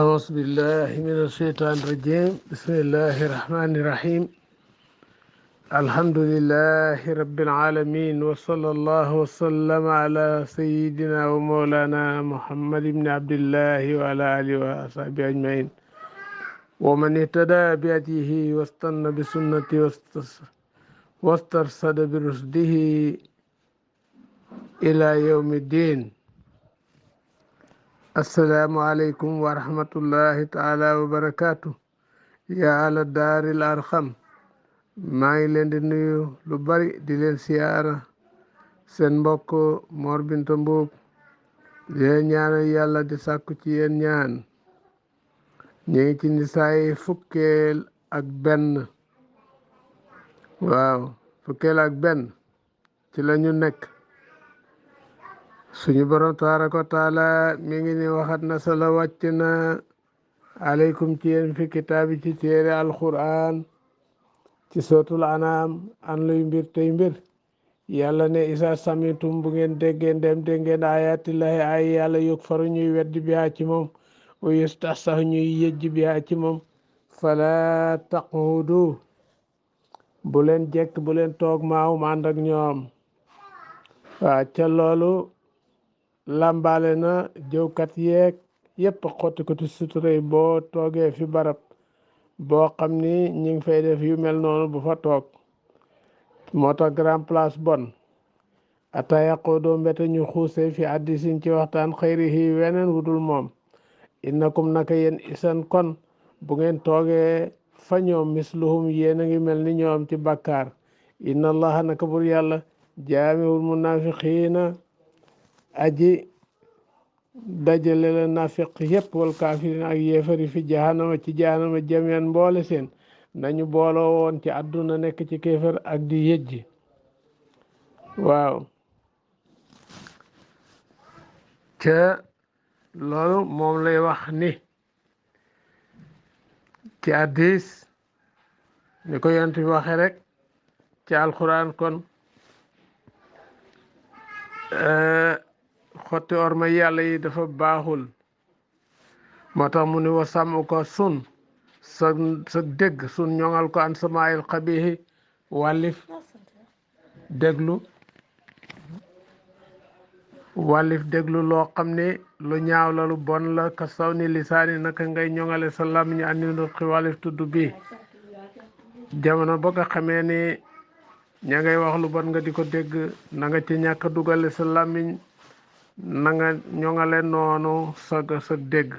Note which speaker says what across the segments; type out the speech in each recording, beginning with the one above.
Speaker 1: أعوذ بالله من الشيطان الرجيم بسم الله الرحمن الرحيم الحمد لله رب العالمين وصلى الله وسلم على سيدنا ومولانا محمد بن عبد الله وعلى آله وصحبه أجمعين ومن اهتدى بهديه واستنى بسنته واسترشد برشده إلى يوم الدين. السلام عليكم ورحمة الله تعالى وبركاته. yaa ala daaril arxam maa ngi leen di nuyu lu bari di leen siyaara seen mbokk Mor Binta Mbuub di leen ñaanal yàlla di sàkku ci yéen ñaan. ñu ngi ci nisaay fukkeel ak benn fukkeel ak benn ci la ñu nekk. suñu borom tabaraka wa taala mi ngi ni waxat na sala wàcc na aleykum ci yéen fi kitaabi ci téere alquran ci sootul anaam an luy mbir tey mbir yàlla ne isa samitum bu ngeen déggee ndem dégg ngeen ayatillahi ay yàlla yóg faru ñuy weddi bihaa ci moom wa yustahsax ñuy yëjj bihaa ci moom fala taqudu bu leen jekk bu leen toog maahum ànd ak ñoom. ca loolu làmbaale na jëwkat yeeg yépp xotti ko ci suturay boo toogee fi barab boo xam ni ñi ngi fay def yu mel noonu bu fa toog. moo tax grand place bon ata yàqoo doo mbete ñu xuuse fi addisin ci waxtaan xëyri yi weneen wudul moom. innakum naka yéen isan kon bu ngeen toogee fa ñoom misluhum yéen a ngi mel ni ñoom ci bàkkaar. inna allaha naka bur yàlla jaamiul munafiqiina aji dajale la nafiq yépp wal kaafiriin ak yéefari fi jahannama ci jahannama jamian mboole seen nañu booloo woon ci àdduna nekk ci kéefar ak di yëjji. ca loolu moom lay wax ni ci hadiis ni ko yonent bi waxe rek ci alquran kon xotti orma yàlla yi dafa baaxul. moo tax mu ni wa sàmm ko sun sa dégg sun ñoŋal ko an samaayil xabihi wàllif déglu loo xam ne lu ñaaw la lu bon la ka saw ni lisaani naka ngay ñoŋale sa làmmiñ andi nutqi wàllif tudd bi jamono ba nga xamee ni ña ngay wax lu bon nga di ko dégg na nga ci ñàkk dugale sa làmmiñ na nga ñoŋale noonu sa dégg.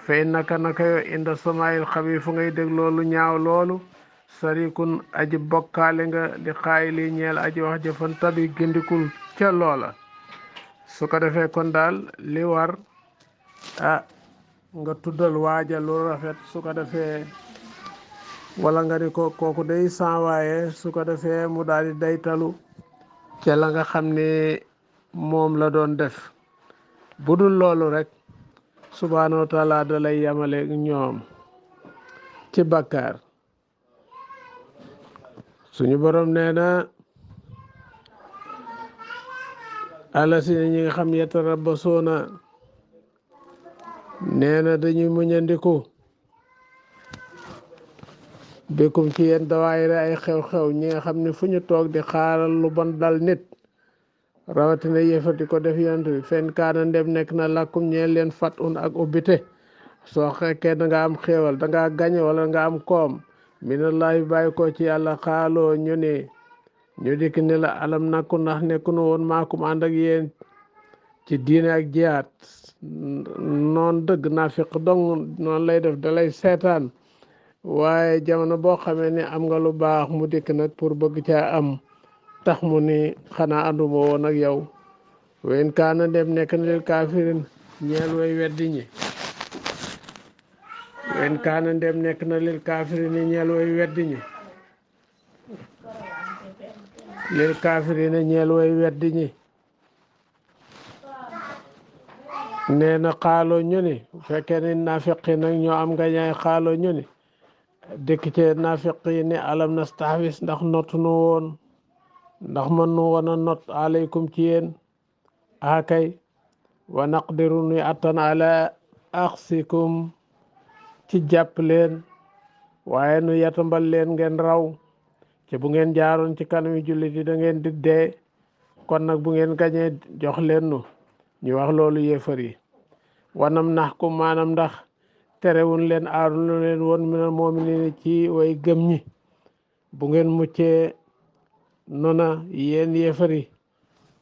Speaker 1: fay naka yo inda samaayil xabi fu ngay dégg loolu ñaaw loolu sarikun aji bokkaale nga li xaay li ñeel aji wax jëfan tabi gindikul ca loola. su ko defee kon daal li war nga tuddal waaja lu rafet su ko defee wala nga ni ko kooku day sanwaaye su ko defee mu daal di daytalu ca la nga xam ne moom la doon def. bu dul loolu rek subhaanahu wa taala da lay yamale ñoom ci bàkkaar. suñu borom nee na ala si ñi nga xam yatarabasuuna nee na dañuy muñandiku bikum ci yéen dawaayira ay xew-xew ñi nga xam ne fu ñu toog di xaaral lu bon dal nit rawatina yéefar di ko def yonent bi fen kaana ndem nekk na làkkum ñeel leen fat un ak ubbite. soo xekkee da nga am xéewal da nga gañe wala nga am koom minallahi bàyyi ko ci yàlla xaaloo ñu ni ñu dikk ni la alam nakku ndax nekkunu woon maakum ànd ak yéen ci diine ak jihaat. noon dëgg naafiq dong noonu lay def dalay seetaan waaye jamono boo xamee ni am nga lu baax mu dikk nag pour bëgg caa am tax mu ni xanaa ànduma woon ak yow. wen kaana dem nekk na lil kaafirin ñeel way weddi ñi wen kaana dem nekk na lil kaafirin ñeel way weddi ñi lil kaafirin ñeel way weddi ñi. nee na xaaloo ñu ni bu fekkee ni naafiq yi nag ñoo am nga ñaay xaaloo ñu ni dëkk ci naafiq yi ni alam nastahwis ndax nottunu woon ndax mën nu woon a not aleykum ci yéen akay wa naqdiru nuy attan ala axsikum ci jàpp leen waaye nu yatambal leen ngeen raw ci bu ngeen jaaroon ci kanami jullit yi da ngeen di dee kon nag bu ngeen gañee jox leen nu ñu wax loolu yéefar yi wanam nax ku maanaam ndax terewun leen aarunu leen woon minal mu'miniina ci way gëm ñi bu ngeen muccee nona yéen yéefar yi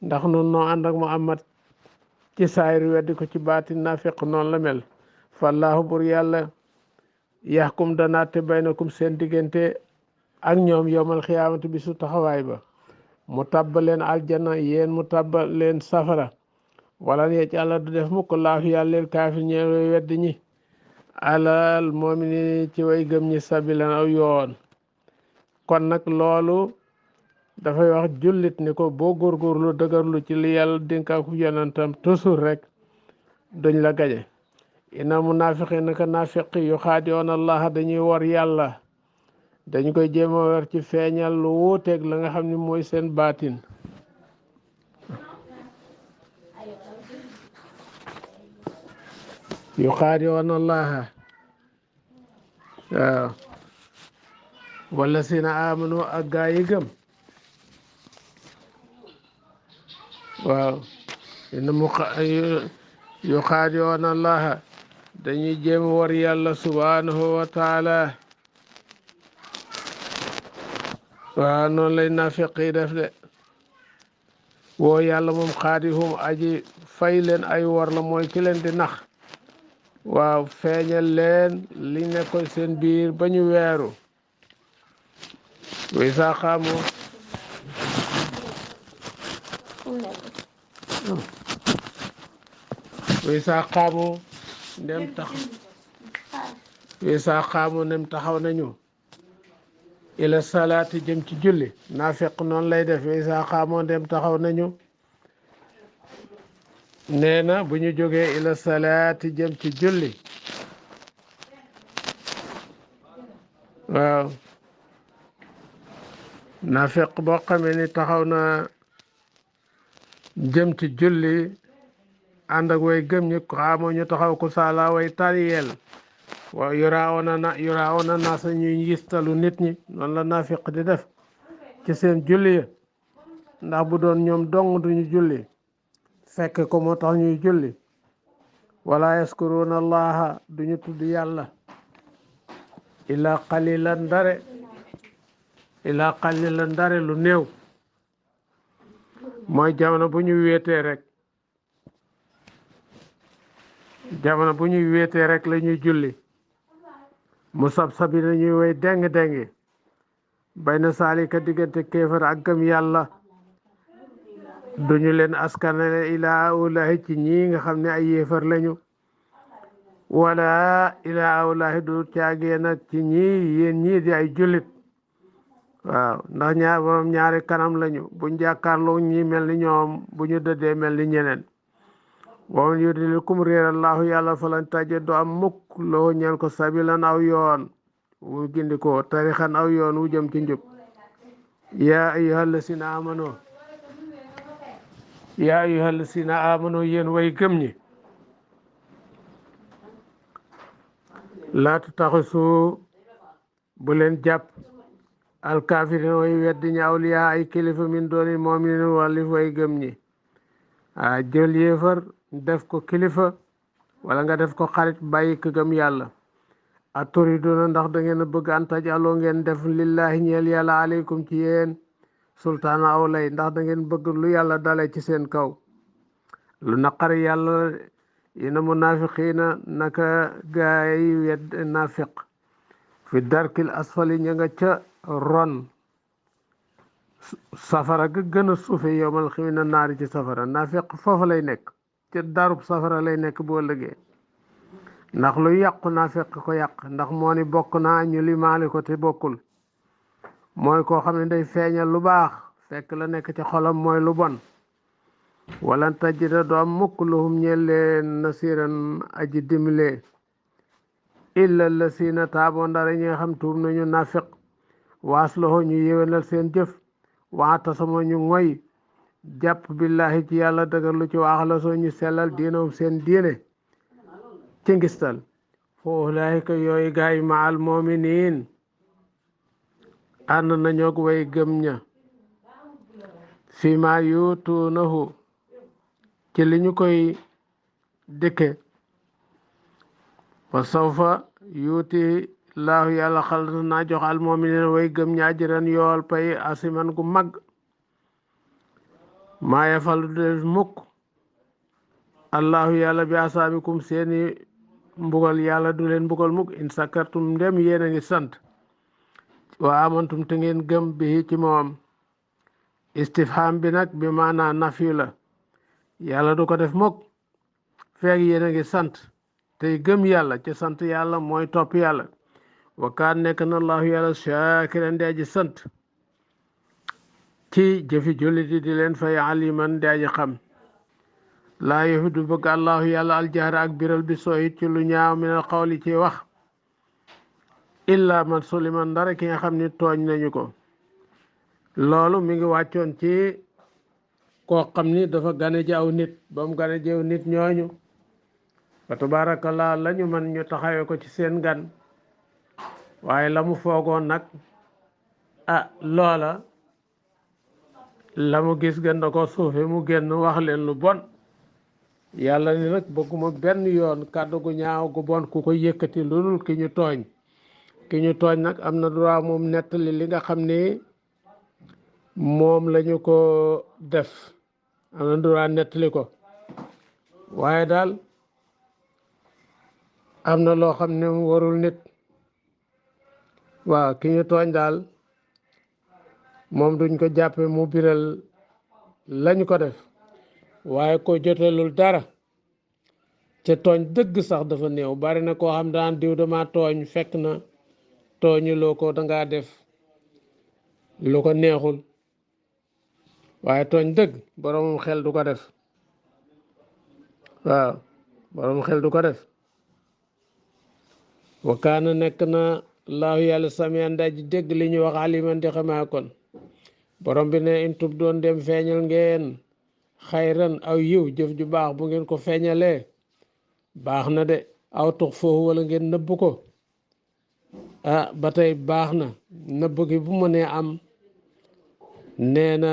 Speaker 1: ndax nun noo ànd ak Muhammad ci saayir weddi ko ci baatin naafiq noonu la mel fallaahu bur yàlla yaxkum dana te baynakum seen diggante ak ñoom yowmal xiyaamati bi su taxawaay ba mu tàbbal leen aljanna yéen mu tàbbal leen safara wala ne ci àlla du def mukk laafu yàlla leen kaafir ñeen way weddi ñi alal mu'miniin ci way gëm ñi sabilan aw yoon kon nag loolu dafay wax jullit ni ko boo góorgóorlu dëgërlu ci li yàlla dénkaaku yonentam toujours rek duñ la gaje ina munaafiqiin naka naafiqi yu xaadi'uuna allaha dañuy wor yàlla dañ koy jéem a wor ci feeñal lu wuuteeg la nga xam ne mooy seen baatin yu xaadi'uuna allaha waaw wala sina amanu ak gaa yi gëm waaw ina mu yu xaadi'uuna allaha dañuy jéem a wor yàlla subhanahu wa taala waaw noonu lay nafiq yi def de woo yàlla moom xaadihum aji fay leen ay wor la mooy ki leen di nax waaw feeñal leen li nekkoon seen biir ba ñu weeru way saa xaamu way saa xaamu ndem taxaw nañu ila salaati jëm ci julli naafiq noonu lay def way saa xaamoo ndem taxaw nañu nee na bu ñu jógee ila salaati jëm ci julli waaw naafiq boo xamee ni taxaw na jëm ci julli ànd ak way gëm ñi xaamoo ñu taxaw ku saala way tariyel waaw yuraawoona naa sa ñuy yistalu nit ñi noonu la naafiq di def ci seen julli ya ndax bu doon ñoom dong duñu julli fekk ko moo tax ñuy julli wala yaskuruuna allaha duñu tudd yàlla illa qalilan ndare lu néew mooy jamono bu ñu wéetee rek la ñuy julli mu sab-sabi na ñuy way deng-dengi bay na saalika diggante kéefar ak gëm yàlla duñu leen askanale ilaa awlaahi ci ñii nga xam ne ay yéefar lañu wala ilaa awlaahi du caagee nag ci ñii yéen ñii di ay jullit waaw ndax borom ñaari kanam lañu buñ jàkkaarloo ñi mel ni ñoom bu ñu dëddee mel ni ñeneen waman yudlil kum réer allahu yàlla falan taje do am mukk loo ñeel ko sabilan aw yoon wu gindi ko tarixan aw yoon wu jëm ci njub yaa ayyuhal lazina amano yéen way gëm ñi laatu taxisu bu leen jàpp alkafirin way weddi ñi awliya ay kilifa min dooni mu'minin wàllif way gëm ñi jël yéefar def ko kilifa wala nga def ko xarit bàyyi ko gëm yàlla aturiduna ndax da ngeen a bëgg an tajaloo ngeen def lillahi ñeel yàlla aleykum ci yéen sultaana aw lay ndax da ngeen bëgg lu yàlla dale ci seen kaw lu naqari yàlla ina munafiqiina naka gaay wedd nafiq fi darkil asfali ña nga ca ron safara ga gën a suufe yowmal ximina naari ci safara nafiq foofu lay nekk ci darub safara lay nekk boo lëgee ndax lu yàqu nafiq ko yàq ndax moo ni bokk naa ñu limaali ko te bokkul mooy koo xam ne day feeñal lu baax fekk la nekk ci xolam mooy lu bon wala tajida do am mukk lahum ñeel leen nasiran aji dimle illa lasina taaboo ndara ñi nga xam tuub nañu nafiq waas loxo ñu yéwénal seen jëf waatasamo ñu ngoy jàpp billahi ci yàlla dëgër lu ci waax la soo ñu sellal diinahum seen diine ci ngistal ulaayika yooyu gaay maal mu'miniin ànd nañoog way gëm ña fi ma yuutuunahu ci li ñu koy dëkke wa sawfa yuuti laahu yàlla xal naa jox al mu'miniin way gëm ña ajran yool pay asiman gu mag maa yafalu de mukk allahu yàlla bi asaabikum seeni mbugal yàlla du leen mbugal mukk in sakartum ndem yéen a ngi sant wa amantum te ngeen gëm bi ci moom istifham bi nag bi maanaa nafi la yàlla du ko def mukk feeg yéen a ngi sant tey gëm yàlla ci sant yàlla mooy topp yàlla wa kaan nekk na allahu yàlla shaakiran di aji sant ci jëfi jullit yi di leen fay aliman di aji xam laa yuhibbu bëgg allahu yàlla aljahra ak biral bi sooyit ci lu ñaaw minal xawli ci wax illa man suliman ndara ki nga xam ni tooñ nañu ko loolu mi ngi wàccoon ci koo xam ni dafa gane ji aw nit ba mu gane ji aw nit ñooñu fa tabarakallah lañu man ñu taxawee ko ci seen gan waaye la mu foogoon nag loola la mu gis gën da ko suufe mu génn wax leen lu bon yàlla ni nag bëgguma benn yoon kàddu gu ñaaw gu bon ku ko yëkkati lu dul ki ñu tooñ nag am na droit moom nettali li nga xam ni moom lañu ko def am na droit nettali ko waaye daal am na loo xam ne warul nit waaw ki ñu tooñ daal moom duñ ko jàppe mu biral lañu ko def waaye ko jotelul dara ca tooñ dëgg sax dafa néew bari na koo xam daan diw dama tooñ fekk na tooñu loo ko dangaa def lu ko neexul waaye tooñ dëgg boromum xel du ko def waaw boromum xel du ko def wa kaana nekk na laahu yàlla samian daji dégg li ñu wax aliman di xamaa kon borom bi ne in tub doon dem feeñal ngeen xayran aw yiw jëf ju baax bu ngeen ko feeñalee baax na de aw tux foofu wala ngeen nëbb ko ba tey baax na nëbb gi bu mu nee am nee na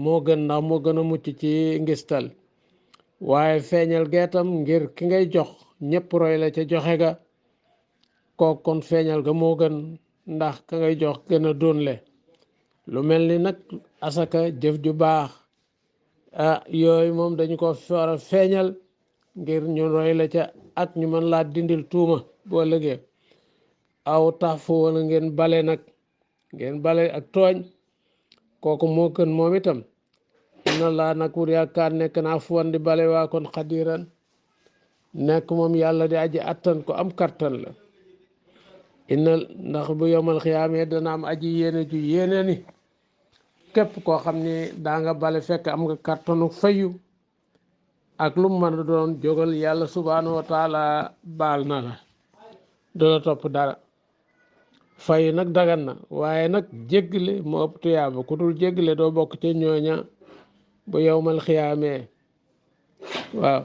Speaker 1: moo gën ndax moo gën a mucc ci ngistal waaye feeñal geetam ngir ki ngay jox ñëpp roy la ca joxe ga kook kon feeñal ga moo gën ndax ka ngay jox gën a doonle lu mel ni nag asaka jëf ju baax yooyu moom dañu ko war a feeñal ngir ñu roy la ca ak ñu mën laa dindil tuuma boo lëgee aw tax fu wala ngeen bale nag ngeen bale ak tooñ kooku moo gën moom itam inna laa nag wur yaakaar nekk naa fu wan di bale waa kon xadiran nekk moom yàlla di aji attan ko am kattan la inna ndax bu yomal xiyaamee dana am aji yéene ju yéene ni képp koo xam ni daa nga bale fekk am nga kattanu fayu ak lu mu mën a doon jógal yàlla subhanahu wa taala baal na la du la topp dara fayu nag dagan na waaye nag jéggale moo ëpp tuyaaba ku dul jéggale doo bokk ca ñooña bu yowmal xiyaamee waaw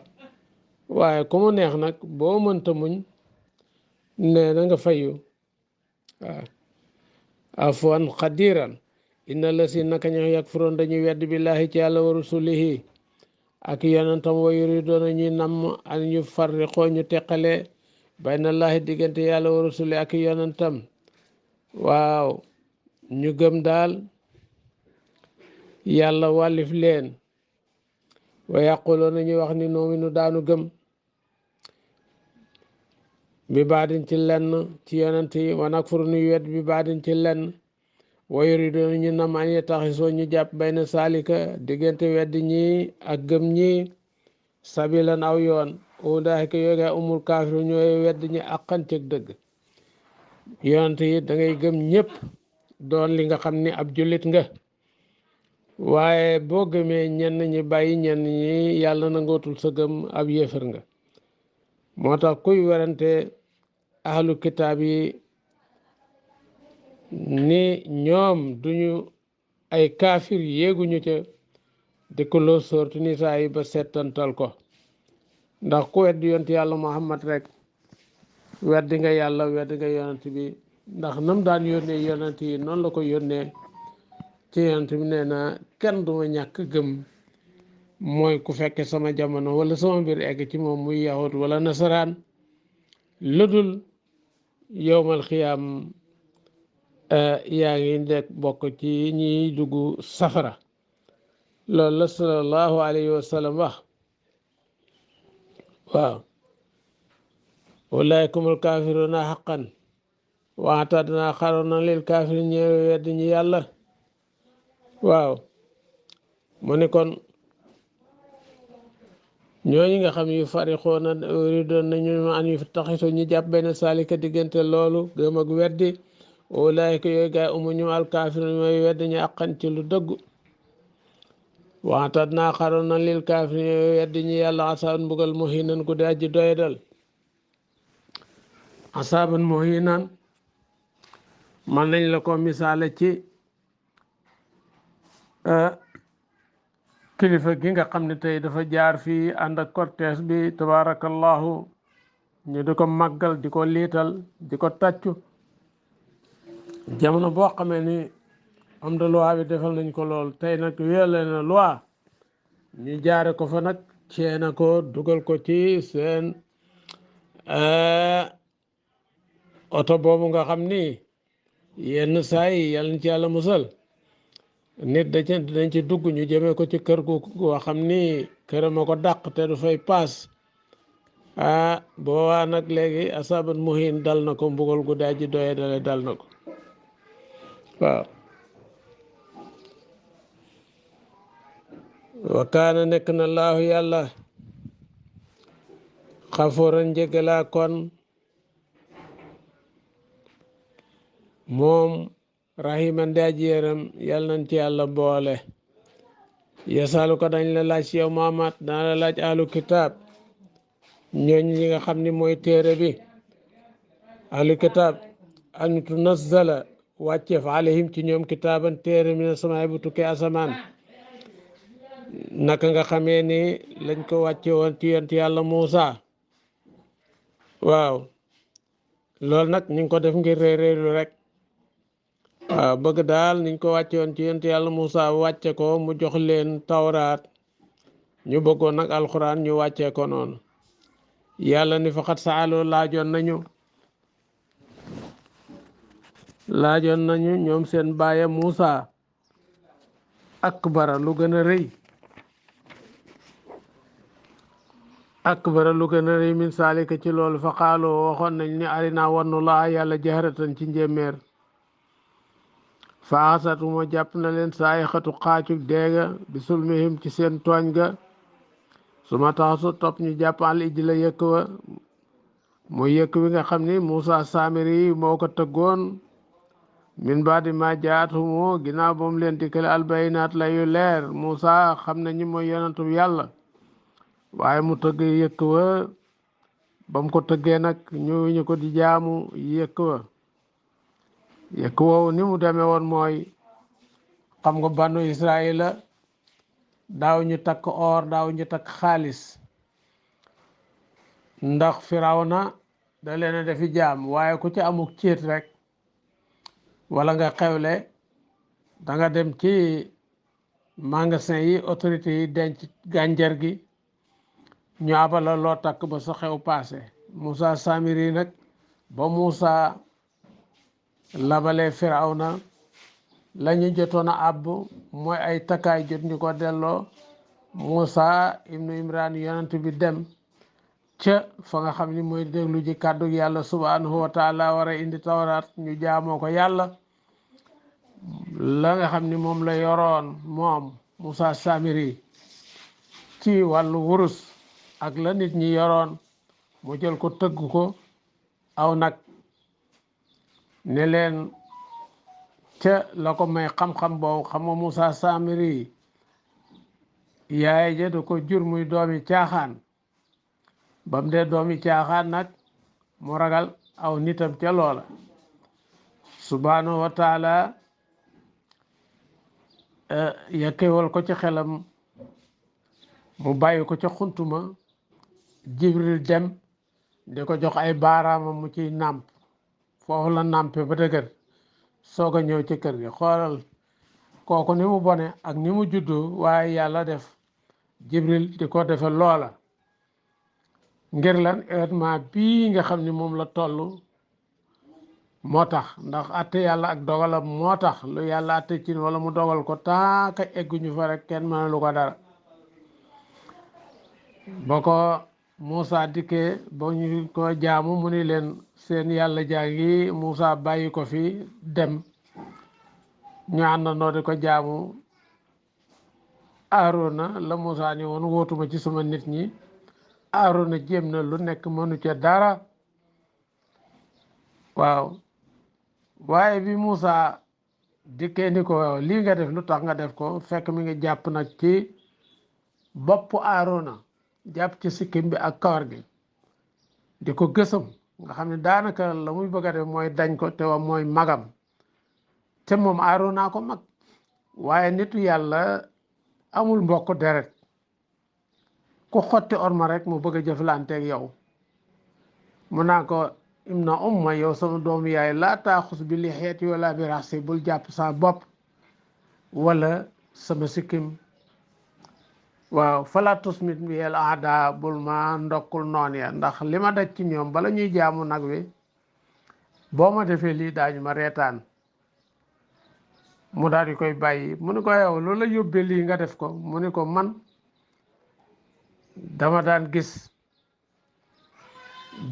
Speaker 1: waaye ku mu neex nag boo mënta muñ nee na nga fayu waaw afwan xadiran inna la si naka ñoo yakfuroon dañuy wedd billahi ci yàlla wa rusulihi ak yonentam wa yuridoona ñuy namm an ñu farriqoo ñu teqale baynallahi diggante yàlla wa rusuli ak yonentam waaw ñu gëm daal yàlla wàllif leen wa yaquluuna ñuy wax ni noominu daanu gëm bi baadin ci lenn ci yonent yi wa nakfuru nuy wedd bi baadin ci lenn wa yuridoona ñu nam an yataxisoo ñu jàpp bayna saalika diggante weddi ñi ak gëm ñi sabilan aw yoon ulaa'ika yooga umul kaafiru ñooy wedd ñi àqan cëg dëgg yonent yi da ngay gëm ñëpp doon li nga xam ni ab jullit nga waaye boo gëmee ñenn ñi bàyyi ñenn ñi yàlla nangootul sa gëm ab yéefar nga moo tax kuy werante ahlu kitaab yi ni ñoom duñu ay kaafir yéeguñu ca di ko loo soortu nisaa yi ba settantal ko ndax ku weddi yonent yàlla Muhammad rek weddi nga yàlla weddi nga yonent bi ndax nam daan yónnee yonent yi noonu la ko yónnee ci yonent bi nee na kenn duma ñàkk gëm mooy ku fekke sama jamono wala sama mbir egg ci moom muy yahud wala nasaraan lu dul yowmal xiyaam yaa ngi nekk bokk ci ñiy dugg safara loolu la sallallahu alayhi wa sallam wax waaw ulaa'ikumul kaafiruuna haqqan wa a'tadnaa xaroona lil kaafiriin ñi weddi ñi yàlla waaw mu ne kon ñooñu nga xam yu farixoona doon nañu an yu taxiso ñu jàpp benn saalika diggante loolu gëm ak weddi ulaayika yooyu gaay ñu alkaafiruun mooy weddi ñu àqan ci lu dëggu waxtaat naa xaroon na lil kaafiriin yooyu weddi ñu yàlla asaaban mbugal muhiinan ku di aji doyadal asaaban muhiinan man nañ la ko misaale ci kilifa gi nga xam ne tey dafa jaar fii ànd ak cortège bi tabaarakallahu ñu di ko màggal di ko liital di ko tàccu jamono boo xamee ni am da loi bi defal nañ ko lool tey nag wéele na loi ñu jaare ko fa nag ceena ko dugal ko ci seen oto boobu nga xam ni yenn saa yi yàlla na ci yàlla musal nit dañ ci dugg ñu jëmee ko ci kër gu goo xam ni këram a ko dàq te du fay paas boobaa nag léegi asaaban muhin dal na ko mbugal gu daaj ji doye dale dal na ko waaw wa kaana nekk na laahu yàlla xafuuran njëgalaa kon moom rahiman daaji yaram yàlla nañ ci yàlla boole yasalu ko dañ la laaj ci yow Muhammad dana la laaj ahlu kitaab ñooñ ñi nga xam ni mooy téere bi ahlu kitaab an tunazzala wàcceef alayhim ci ñoom kitaaban téere mina samaay bu tukkee asamaan naka nga xamee ni lañ ko wàcce woon ci yonent yàlla Muusa waaw loolu nag ñu ngi ko def ngir réeréelu rek waaw bëgg daal niñ ko wàcce woon ci yonent yàlla Muusa wàcce ko mu jox leen tawraat ñu bëggoon nag alxuraan ñu wàccee ko noonu yàlla ni faqat saaloo laajoon nañu ñoom seen baaya Muusa akbara lu gën a rëy min saalika ci loolu fa xaaloo waxoon nañ ni arinaa wannu laa yàlla jaharatan ci njéeméer fa axasatuma jàpp na leen saayixatu xaacuk deega bi sulmihim ci seen tooñ ga su ma taxasu topp ñu jàpp al ij la yëkk wa muy yëkk wi nga xam ni Muusa Saamiri moo ko tëggoon min baadi ma jaatuhumu ginnaaw ba mu leen dikkale albayinaat la yu leer Muusa xam na ñi mooy yonantu yàlla waaye mu tëgg yëkk wa ba mu ko tëggee nag ñu ko di jaamu yëkk wa yëkk woowu ni mu demee woon mooy xam nga banu Israila daaw ñu takk or daaw ñu takk xaalis ndax Firawna da leen a defi jaam waaye ku ci amuk ciit rek wala nga xewle da nga dem ci magasin yi autorité yi denc gànjar gi ñu abala loo takk ba sa xew paase Muusa Samiri nag ba Muusa labalee Firawna la ñu jotoon a àbb mooy ay takkaay jot ñu ko delloo Muusa ibnu Imran yonent bi dem ca fa nga xam ni mooy déglu ji kàddu yàlla subhanahu wa taala war a indi tawraat ñu jaamoo ko yàlla la nga xam ni moom la yoroon moom Muusa Samiri ci wàllu wurus ak la nit ñi yoroon mu jël ko tëgg ko aw nag ne leen ca la ko may xam-xam boobu xam nga Muusa Samiri yaay ja da ko jur muy doomi caaxaan ba mu dee doomi caaxaan nag mu ragal aw nitam ca loola subhanahu wa taala yakkewal ko ci xelam mu bàyyi ko ca xuntuma Jibril dem di ko jox ay baaraamam mu ciy nàmp foofu la nàmpe ba dëgër soog a ñëw ci kër gi. xoolal kooku ni mu bone ak ni mu juddu, waaye yàlla def Jibril di ko defe loola ngir lan événement bii nga xam ni moom la toll moo tax. ndax atte yàlla ak dogalam moo tax lu yàlla atte ci wala mu dogal ko taaka egguñu fa rek kenn mënalu ko dara. ba ko Moussa dikkee ba ñu ko jaamu mu ni leen seen yàlla jaa ngi. Moussa bàyyi ko fi dem, ñu àndandoo di ko jaamu. Aarona la Moussa ni woon wootuma ci sama nit ñi. Aarona jéem na lu nekk mënu ca dara. waaw waaye bi Moussa dikkee ni ko lii nga def lu tax nga def ko, fekk mi ngi jàpp nag ci boppu Aarona, jàpp ci sikkim bi ak kawar gi di ko gësam, nga xam ne daanaka la muy bëgg a def mooy dañ ko te wa mooy magam, te moom Aarona ko mag. waaye nitu yàlla amul mbokk deret, ku xotti orma rek mu bëgg a jëflanteeg yow. mu naa ko imna umma, yow sama doomu yaay, laa taaxus bi li xeeti wala bi raxsi, bul jàpp sa bopp wala sama sikkim. waaw fala tusmit bi el aada, bul ma ndokkul noon ya, ndax li ma daj ci ñoom bala ñuy jaamu nag wi, boo ma defee lii daañu ma reetaan. mu daal di koy bàyyi. mu ni ko yow loolu la yóbbee lii nga def ko. mu ni ko man dama daan gis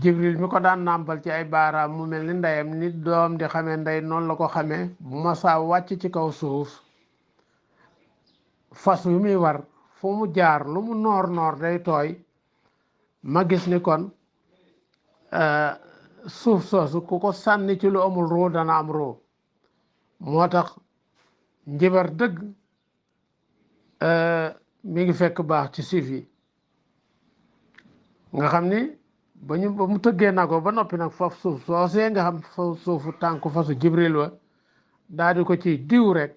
Speaker 1: Jibril mi ko daan nàmpal ci ay baaraam mu mel ni ndeyam, nit doom di xamee ndey noonu la ko xamee. bu ma saa wàcc ci kaw suuf, fas wi muy war fu mu jaar lu mu noor noor day tooy. ma gis ni kon suuf soosu ku ko sànni ci lu amul ruu dana am ruu. moo tax njibar dëgg mi ngi fekk baax ci siif yi, nga xam ni ba mu tëggee na ko ba noppi nag foofu suuf soosee nga xam suufu tànku fasu Jibril wa daal di ko ci diw rek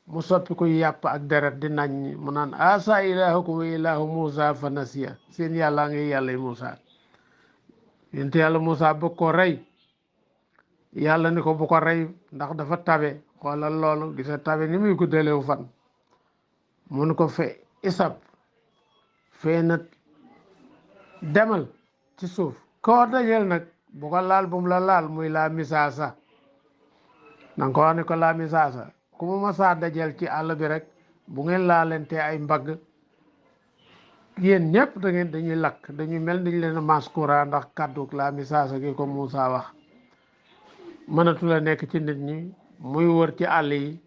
Speaker 1: mu soppi ko yàpp ak deret di nañ. mu naan asa ilahukum wa ilahu Moussa fa nasiya, seen yàllaa ngi yàlla yi Moussa. yonent yàlla Moussa bëgg ko rey, yàlla ni ko bu ko rey ndax dafa tabe. xoolal loolu, gisa tabe ni muy guddalewu fan. mun ko fe isab fee na demal ci suuf, koo dajel nag bu ko laal bu mu la laal, muy laa misaasa. nanga ko wax ni ko laa misaasa, ku mu masaa dajel ci àll bi rek bu ngeen laalante ay mbagg, yéen ñëpp dañuy lakk, dañuy mel dañ leen maas courant, ndax kàddu laa misaasa gi ko Moussa wax. mënatu la nekk ci nit ñi, muy wër ci àll yi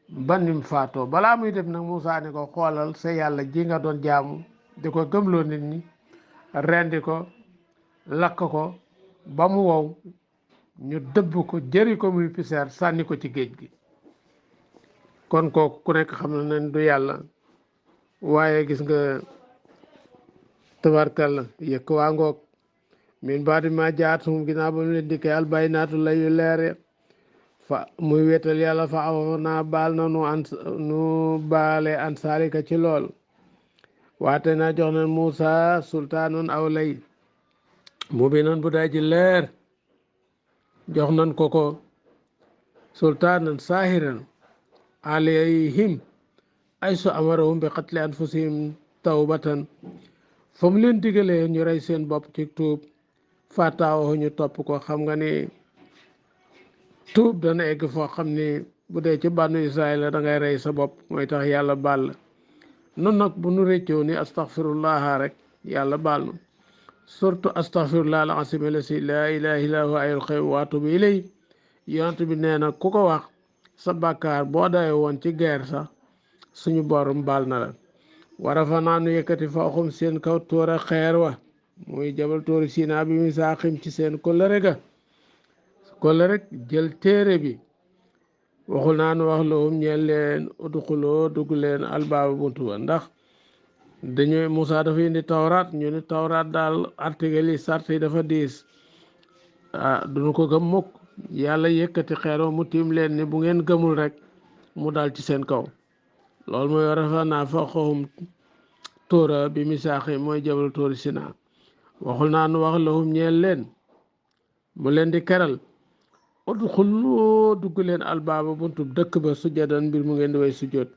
Speaker 1: ba nim faatoo. balaa muy def nag Moussa ni ko xoolal sa yàlla ji nga doon jaamu di ko gëmloo nit ñi, rendi ko lakk ko ba mu wow, ñu dëbb ko jëri ko muy piseer sànni ko ci géej gi. kon kooku ku nekk xam na ne du yàlla. waaye gis nga tabarkalla yëkk waa ngoog. min baadi ma jaatum ginnaaw ba mu leen dikkee albaynaatu layu leere fa muy wéetal yàlla fa aw naa baal na nu baale an saalika ci lool. waate naa jox na Moussa sultaanon aw lay mu bi nan bu day ji leer. jox nan ko sultaanan saahiran alayhim ay su amarahum bi qatli anfusihim tawbatan, fa mu leen digalee ñu rey seen bopp ci tuub, faataawo ñu topp ko. xam nga ni tuub dana egg foo xam ni bu dee ci bànnu Israël la da ngay rey sa bopp, mooy tax yàlla baal la. nun nag bu nu réccoo ni astaghfirullah rek yàlla baal nu. surtout astaghfirullah al azim allasi laa ilaha illa huwa hayyul qayyum wa atubu ilay. yonent bi nee na ku ko wax sa bàkkaar boo dawee woon ci guerre sax suñu borom baal na la. warafa naa nu yëkkati fawqahum seen kaw tóora xeer wa, muy jabal tóori Sinaa bi muy saaxim ci seen kóllëre ga. kóllëre jël téere bi. waxul naa nu wax lahum ñeel leen udxuloo dugg leen albaaba buntu ba, ndax dañu Moussa dafa indi tawraat, ñu ni tawraat daal article yi sart yi dafa diis. duñu ko gëm mukk. yàlla yëkkati xeer wa mu tiim leen ni bu ngeen gëmul rek mu dal ci seen kaw. loolu mooy warafa naa fawqahum tóora bi misaaxi, mooy jabal tóori Sinaa. waxul naa nu wax lahum ñeel leen mu leen di keral udxulu dugg leen albaaba buntub dëkk ba sujjadan mbir mu ngeen di way sujjoot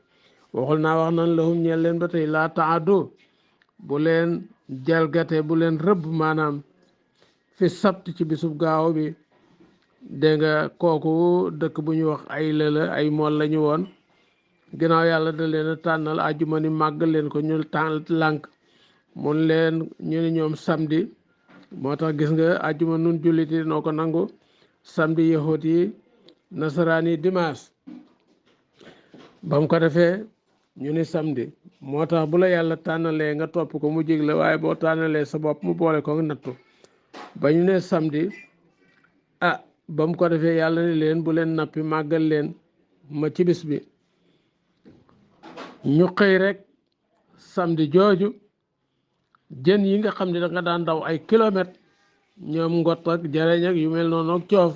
Speaker 1: waxul naa wax nan lahum ñeel leen ba tey laa taadu bu leen jalgate bu leen rëbb maanaam fi sabt ci bisub gaaw bi dégg nga kooku dëkk bu ñu wax ay lëla ay mool lañu woon ginnaaw yàlla da leen a tànnal àjjuma ni màgg leen ko ñu lànk mun leen ñu ni ñoom samedi moo tax gis nga àjjuma nun jullit yi noo ko nangu samedi yahut yi nasaraan yi dimanche ba mu ko defee ñu ni samedi moo tax bu la yàlla tànnalee nga topp ko mu jig la waaye boo tànnalee sa bopp mu boole ko nattu ba ñu ne samedi ba mu ko defee yàlla ni leen bu leen nappi màggal leen ma ci bis bi ñu xëy rek samedi jooju jën yi nga xam ne da nga daan daw ay kilomètres ñoom ngot ak jareñ ak yu mel noonu ak coof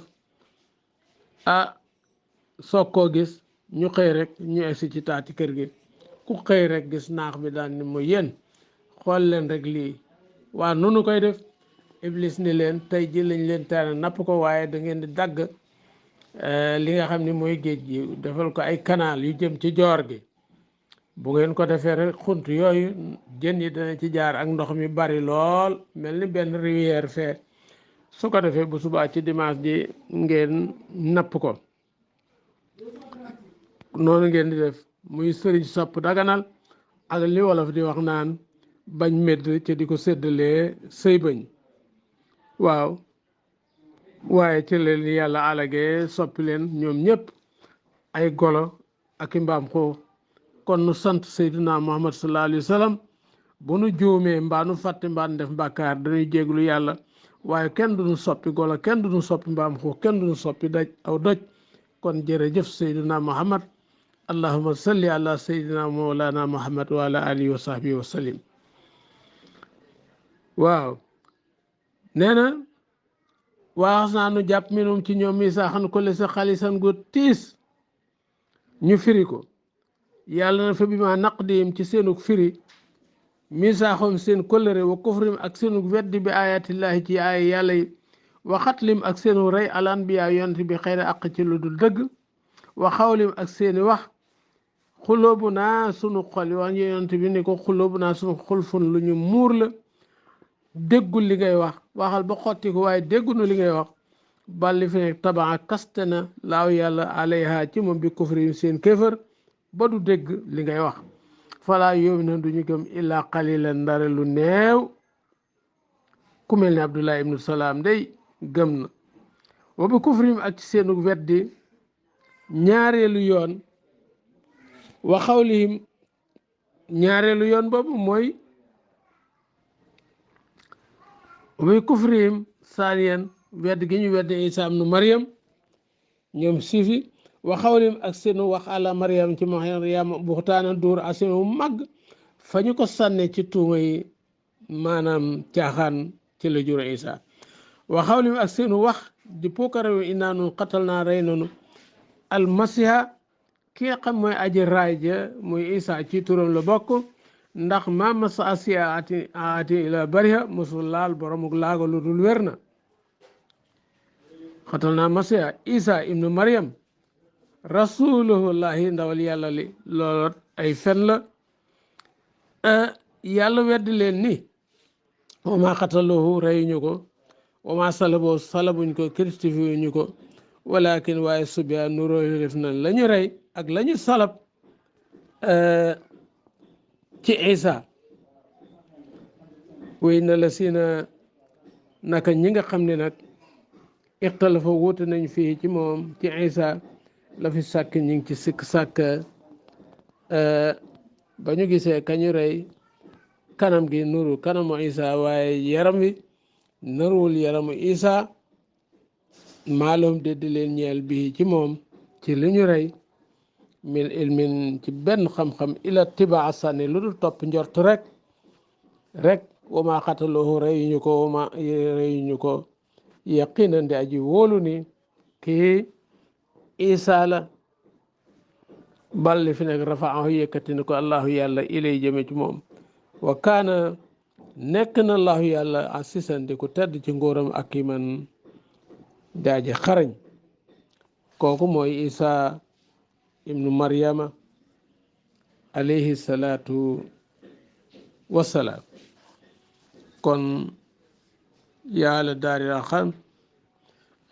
Speaker 1: soog koo gis ñu xëy rek ñu egsi ci taati kër gi ku xëy rek gis naax bi daan ni mu yéen xool leen rek lii waa nunu koy def iblis ni leen tey ji lañ leen tere napp ko waaye da ngeen di dagg li nga xam ni mooy géej gi defal ko ay canal yu jëm ci joor gi bu ngeen ko defee rek xunt yooyu jën yi dana ci jaar ak ndox mi bari lool mel ni benn rivière fee su ko defee bu subaa ci dimanche ji ngeen napp ko noonu ngeen di def muy sëriñ sopp daganal ak li wolof di wax naan bañ medd ca di ko séddalee sëy bañ waaw waaye ci leen yàlla alagee soppi leen ñoom ñëpp ay golo ak i mbaam xuux kon nu sant Seydina Muhammad sallallahu alayhi wa sallam bu nu juumee mbaa nu fàtte mbaa nu def mbàkkaar dañuy jéglu yàlla waaye kenn du nu soppi golo kenn du nu soppi mbaam xuux kenn du nu soppi daj aw doj kon jërëjëf Seydina Muhammad allahumma salli ala Seydina mawlana Muhammad wa ala alihi wa sahbihi wa sallim waaw nee na waax naa nu jàpp minum ci ñoom misaaxan ko le sa xalisan gu tiis ñu firi ko yàlla na fa bi ma naqdihim ci seenug firi misaaxoom seen kóllëre wa kufrim ak seenug weddi bi ayatillahi ci ay yàlla yi wa xatlim ak seenu rey al anbiya yonent bi xëy na àq ci lu dul dëgg wa xawlim ak seeni wax xulóobu naa sunu xol yi wax yonent bi ni ko xulóobu naa sunu xulfun lu ñu muur la déggul li ngay wax waxal ba xotti ko waaye déggunu li ngay wax balli fi nekk tabaa kaste na laaw yàlla alayha ci moom bi kufrim seen kéefër ba du dégg li ngay wax falaa yóomi na duñu gëm illaa qalilan ndare lu neew ku mel ni Abdullah ibnu Salaam day gëm na wa bi kufrim ak ci seenu weddi ñaareelu yoon wa xawlihim ñaareelu yoon boobu mooy wa bi kufrihim saaniyan wedd gi ñu wedd Isa ibnu Maryam ñoom sifi wa xawlihim ak seenu wax ala Maryam ci Maryam buxtaana duur asinu mag fa ñu ko sànne ci tuuma yi maanaam caaxaan ci la jur Isa wa xawlihim ak seenu wax di puukarewu innaa nun xatal naa rey nanu almasiha ki nga xam mooy aji raay ja muy Isa ci turam la bokk ndax ma masa asiya ati ila bariha musul laal boromuk laago lu dul wér na xatal naa masiha Isa ibnu Maryam rasulullahi ndawal yàlla li loolot ay fen la yàlla weddi leen ni wa ma xataluhu reyuñu ko wa ma salaboo salabuñ ko christifiuñu ko walakin waaye subia nuróoyu def na la ñu rey ak la ñu salab ci Isa wéy na la sina naka ñi nga xam ne nag ixtalafa wuute nañ fii ci moom ci Isa la fi sàkk ñi ngi ci sikk sàkk ba ñu gisee kañu rey kanam gi nuru kanamu Isa waaye yaram wi naruwul yaramu Isa maalum déddi leen ñeel bi ci moom ci li ñu rey min ilmin ci benn xam-xam ila tibaa sànni lu dul topp njort rek wama xataloohu reyuñu ko wama reyuñu ko yaqinan di aji wóolu ni kii Isa la balli fi nekk rafaahu yëkkati ni ko allahu yàlla ilay jëme ci moom wa kaana nekk na allahu yàlla asisan di ko tedd ci nguuram ak i man daaji xarañ kooku mooy isa ibnu maryama alayhi salaatu wassalaam kon yàlla daari raxam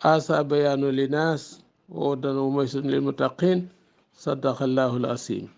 Speaker 1: asa bayaanu linaas wa wadan wa maysun lil muttaqin sadaqallahu al asim